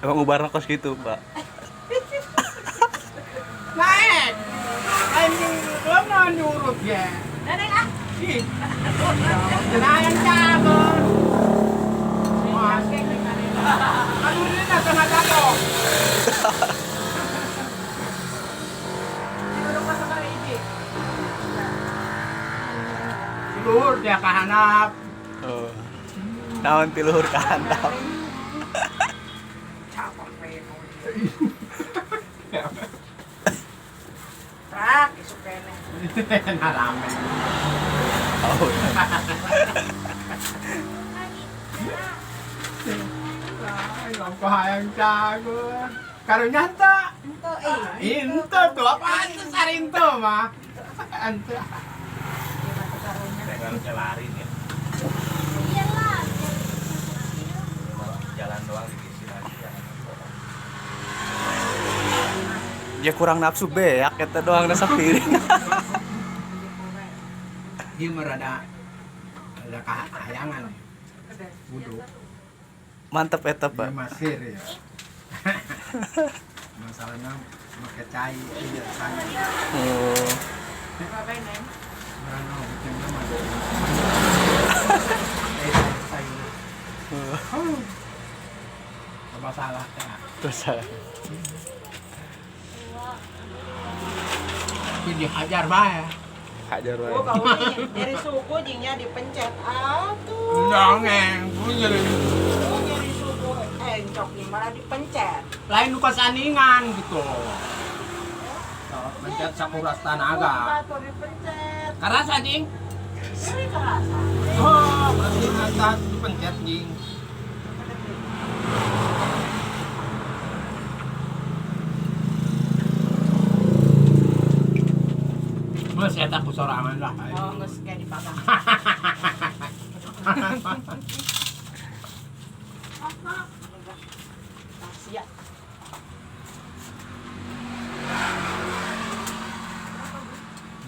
Emang ubarna kos gitu, Pak. Naik. Lain belum naon diurut ya. Neneng ah. Ih. Jenayang cabur. Wah, aduh ini tak sama jatuh. Luhur dia kahanap. Oh. Naon ti luhur ka handap. Prak isuk keneh. Narame. Oh. Ay, ang hayang cago. Karunya ta. Ento eh. Into tuh apaan tuh sarinto mah? Anto. Harusnya lari nih. Iyalah. Jalan doang diisi lagi jangan. Ya kurang nafsu beak eta doang na sapiring. Ieu mah rada rada kahayangan. Wudu. Mantep eta, Ieu Pak. masir ya. Masalahnya make cai iya cai. Oh. Babai neng. Merano kucingna mah. Eh, sayur. Oh. Masalah teh. Terus Tapi dihajar bae. hajar wae. Oh, kau ini dari suku jingnya dipencet. Atuh. Dongeng, punya. Oh, nyeri suku encok nih malah dipencet. Lain nu kasandingan gitu. Pencet sakuras tanaga. Batur dipencet. Keras anjing. Ini kerasa. Oh, berarti atas dipencet anjing. Mas eta ku sorangan lah. Oh, geus kayak dipagang. Sia.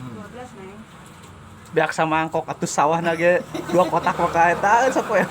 12 neng. Beak sama angkok atuh sawah na ge dua kotak maka eta sapoe.